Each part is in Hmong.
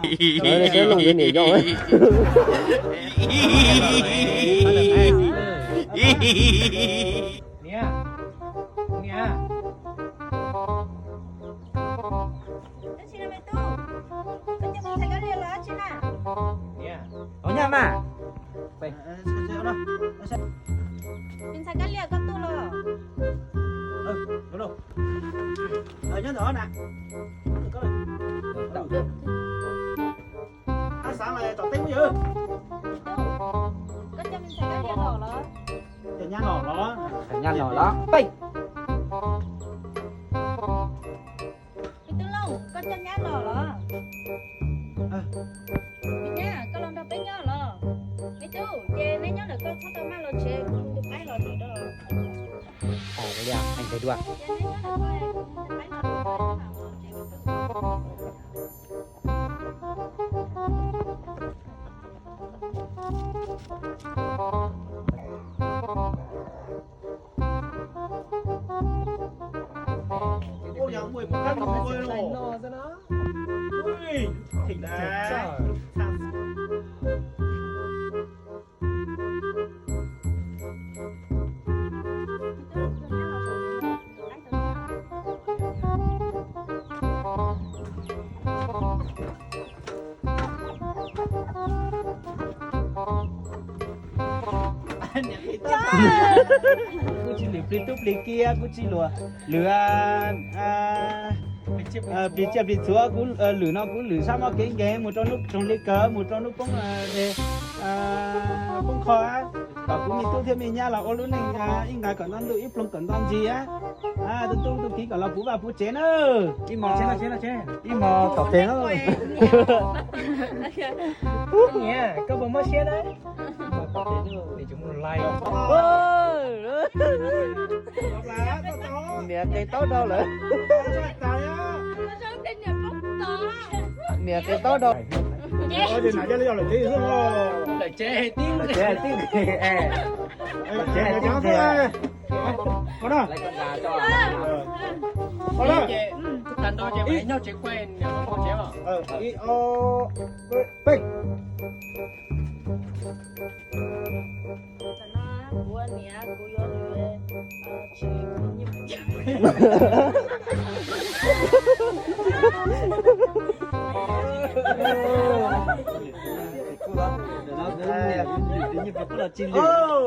Peb looj yuav niam yau. Niam, niam. Ua nyab mas. Ntxhais Kab Liam, koj tuaj los? Nyob ntawm na. Ab, xav mas tom teb mus yawg. Koj coj me ntxhais Kab Liam los los? Cov nyab los los? Cov nyab los los peb. Me tub Looj, koj coj nyab los los? Me nyab, koj los nrog peb nyob los? Me tub, ces neb nyob ntawm koj txhob tau maj los tsev, kuv hu tus qaib los lwm rau. Ces neb nyob ntawm koj, hu tus qaib los lwm rau. Kuj tsis lwm plig tub plig kiab, kuj tsis lwm, lwm plig tsiaj plig txhuv, kuv lwm no kuv lwm sab mob kev nkeeg mus rau hnub roog hli kawg, mus rau hnub poob, poob qho, kom kuv me tub thiab me nyab los ua lub neej ib nqas kom nto ntuj ib ploog kom nto ntsis. Tus tub tus kiv kom los puv vaj puv tsev na. Ib hmos tom teg. Niam, koj puas mob siab na? Niam qe taub dhau lawm. Niam qe taub dhau. Lawm tsev tib, lawm tsev tib.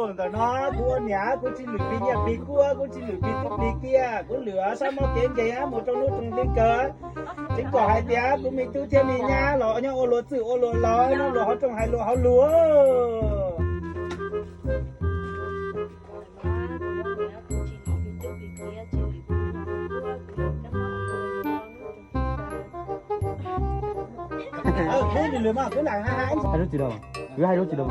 Ntawm no kuv ua niam, kuv tsis lwm plig nyiaj plig kub, kuv tsis lwm plig tub plig kiab, kuv lwm sab mob kev nkeeg mus rau hnub roog hli kawg. Tseeb kom hais tias kuv me tub thiab me nyab los nyob ua luag txwj ua luag laus, nyob luag hauv rooj hais luag hauv lus. Hais lub tsis dau, kuv hais lub tsis dau.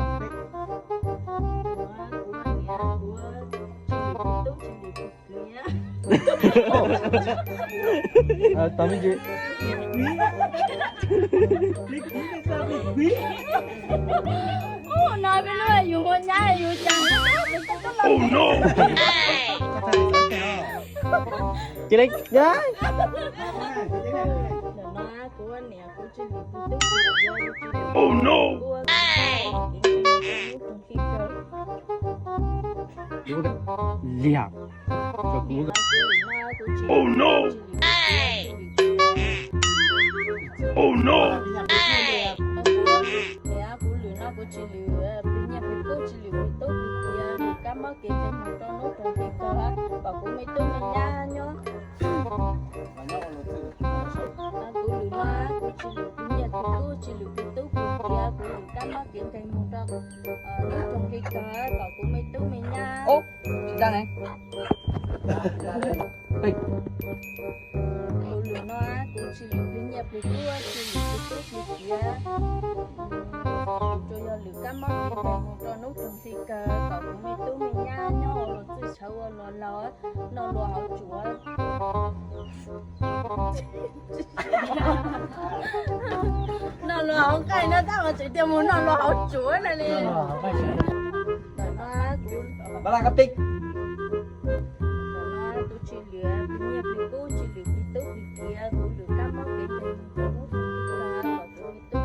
Tos me ntsis. No peb lub yus ua nyab yus cas. Cia li. Kuv ua niam kuv tsis lwm plig tub plig kiab, kuv tsis lwm plig kub, kuv lwm kab mob kev nkeeg mus rau hnub roog hli kawg. Kuv lwm no kuv tsis lwm plig kub, kuv tsis lwm kub, kuv lwm kab mob kev nkeeg mus rau hnub roog hli kawg. Kuv ua niam kuv lwm no kuv tsis lwm plig nyiaj plig kub, tsis lwm plig tub plig kiab, lwm kab mob kev nkeeg mus rau hnub roog hli kawg, kom kuv me tub me nyab nyob. Kuv lwm no kuv tsis lwm plig nyiaj plig kub, tsis lwm plig tub plig kiab, kuv lwm kab mob kev nkeeg mus rau hnub roog hli kawg, kom kuv me tub me nyab. Kuv lwm no kuv tsis lwm plig nyiaj plig kub, tsis lwm plig tub plig kiab, tsuas yog lwm kab mob kev nkeeg mus rau hnub roog hli kawg, kom kuv me tub me nyab nyob ua luag txwj sawv ua luag laus, noj luag haus tsuav. Noj luag haus nqaij no tab mas tseem tias mus noj luag haus tsuav na li. Kuv tsis lwm plig nyiaj plig kub, tsis lwm plig tub plig kiab, kuv lwm kab mob kev nkeeg mus rau hnub roog hli kawg, kom kuv me tub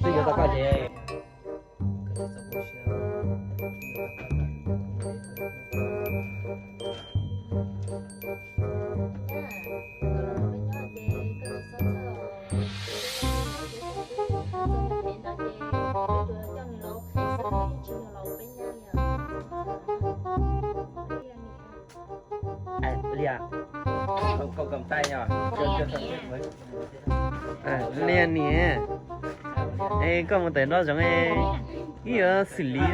Twb yuav tau koj ces. Liam, koj kom tay nyo. Liam niam, es koj mus tawm nroj zoov, ib yuav xwm lis.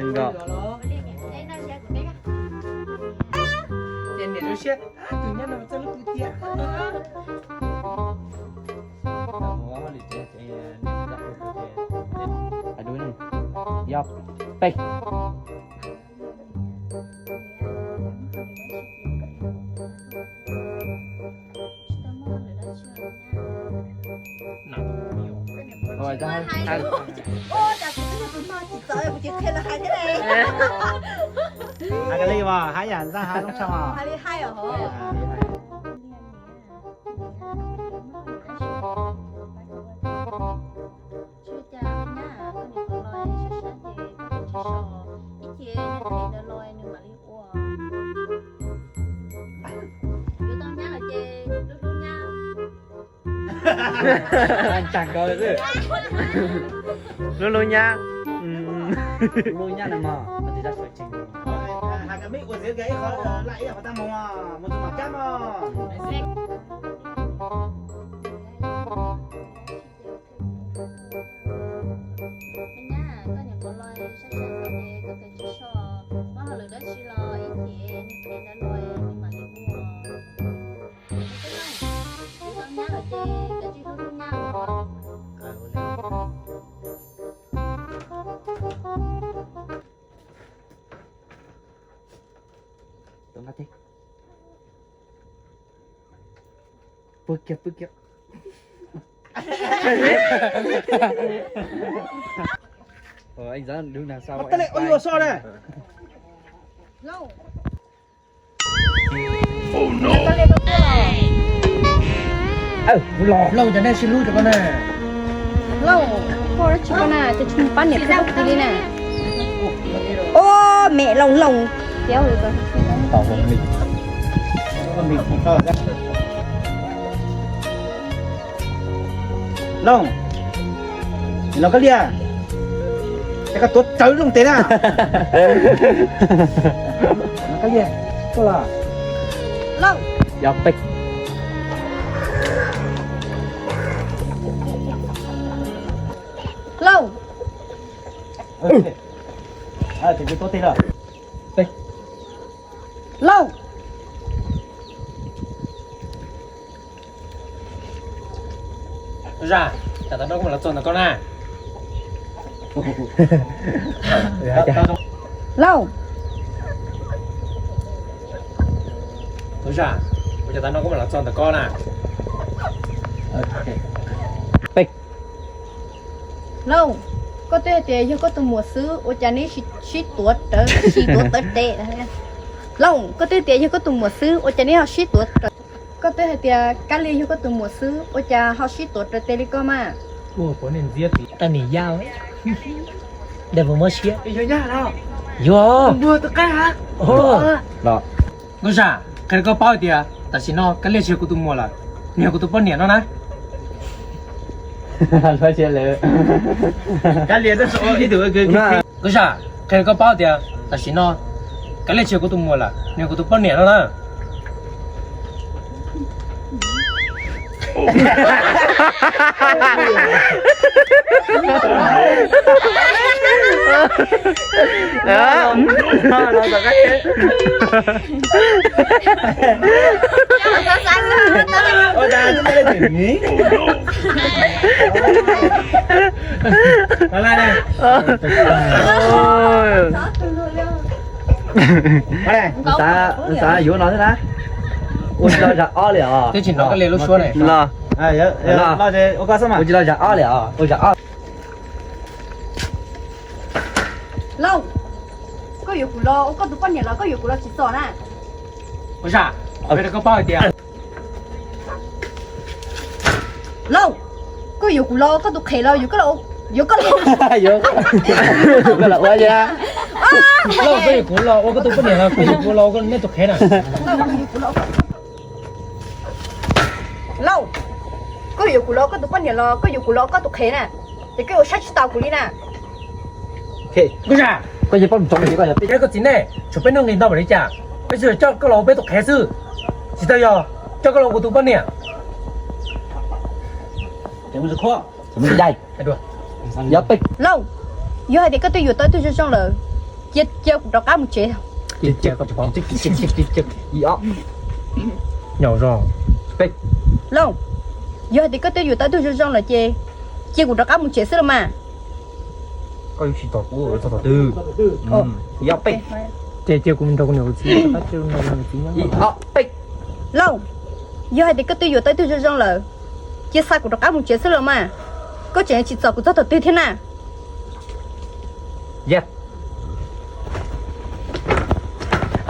Nkaus. Yog peb. Hais li as, hais yam ntxaj hais zoo tshaj os. Tsis ua cas nyab, koj niam qhuav los sab sab ces koj tsis so, ib chim nws them ntawd los nws mam li ua. Yuav tau nyab lawm ces hlub hlub nyab. Ntag nkaus xwb. Hlub hlub nyab. Hlub nyab na mog, koj tsis txhob sawv tsees. Hais kom meb ua txiv ua ke ib qho laj ib qho tag mus, mus tus mam cab mog. Me nyab, koj niam qhuav los sab sab no ces koj kav tsij so, muaj hauj lwm dab tsi los ib chim nws them ntawd los nws mam li ua. Yuav tau nyab lawm ces kav tsij hlub hlub nyab os. Pw kiag, pw kiag. Ơ, anh Doãn, đứng đằng sau. Tắt em led, ôi, quay. Ua so nè. Lauj, cov nej sib hlub rau koj na. Lauj, koj tsis koj na, ces tsis pab niam thiab koj kwv li na. Ua me looj looj. Looj, los koj liaj, ces koj tuav rawv Looj tes na. Koj liaj, tuaj los. Lauj. Yog peb. Lauj. Ces kuv tuav tes los. Lauj. Tub Zaj, cas tas no kuv mam los txog ntawm koj na. Lauj. Tub Zaj, ua cas tas no kuv mam los txog ntawm koj na. Lauj, koj twb hais tias yog koj tus muam xwb ua cas neb sib tuav rawv, sib tuav tawv tes. Lauj, koj twb tias yog koj tus muam xwb ua cas neb ho sib tuav rawv. Koj twb hais tias Kab Lia yog koj tus muam xwb ua cas ho sib tuav rawv tes li koj mas. Tag niam yau, dai puas mob siab. Yuav. Tub Zaj, qhia rau koj paub hais tias tam sim no Kab Lia tsis yog kuv tus muam lawm, nws yog kuv tus poj niam no na. Tub Zaj, qhia rau koj paub tias tam sim no Kab Lia tsis yog kuv tus muam lawm, nws yog kuv tus poj niam no na. Xav yuav no xwb na. Ua tsis tau zaum ob li os. Twb tsis hnov Kab Lia lub suab ne. Los. Ua tsis tau zaum ob li os, ua zaum ob. Lauj, koj yuav kuv los ua koj tus poj niam los koj yuav kuv los tsis txog na? Ua zaj, qhia rau koj paub hais tias Lauj, koj yuav kuv los ua koj tus qhev los yuav koj los, yuav koj los, yuav koj los ua li. Lauj, koj yuav kuv los ua koj tus poj niam los koj yuav kuv los ua nej tus qhev na? Lauj, koj yuav kuv los ua koj tus poj niam los koj yuav kuv los ua koj tus qhev na? Ces koj yuav saib tsis taus kuv li na. Koj yog poj ntxoog, koj yog peb, koj txiv neej, tshuav peb nuj nqis ntau npaum li cas, peb tsuas coj koj los ua peb tus qhev xwb, tsis tau yog coj koj los ua kuv tus poj niam. Lauj, yog hais tias koj twb yuav tau ib tug zoo zoo lawm, cia, cia kuv rov qab mus tsev. Lauj, yog hais tias koj twb yuav tau ib tug zoo zoo lawm ces cia kuv rov qab mus tsev xwb los mas. Koj yuav tsis tos kuv txog thaum twg? Ces cia kuv nrog kuv niam kuv txiv, Lauj, yog hais tias koj twb yuav tau ib tug zoo zoo lawm, cia xa kuv rov qab mus tsev xwb los mas. Koj tseem tsis txom kuv txog thaum twg thiab na?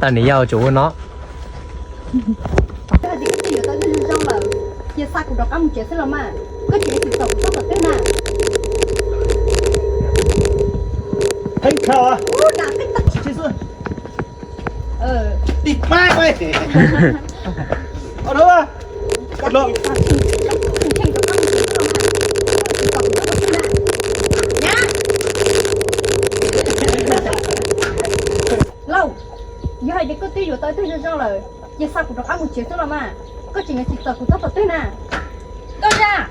Tag niam yau tsuas ua no. Yog hais tias koj twb yuav tau ib tug zoo zoo lawm, cia xa kuv rov qab mus tsev xwb los mas. Koj tseem tsis txom kuv txog thaum twg na? Ub, na qeb tag tsis xwb. Tim pab Lauj, yog hais tias koj twb yuav tau ib tug zoo zoo lawm, cia xa kuv rov qab mus tsev xwb los mas. Koj tseem yuav tsis txom kuv txog thaum twg na? Koj Zaj.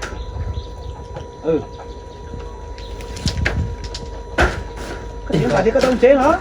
Koj tseem hais tias koj tau mus tsev los?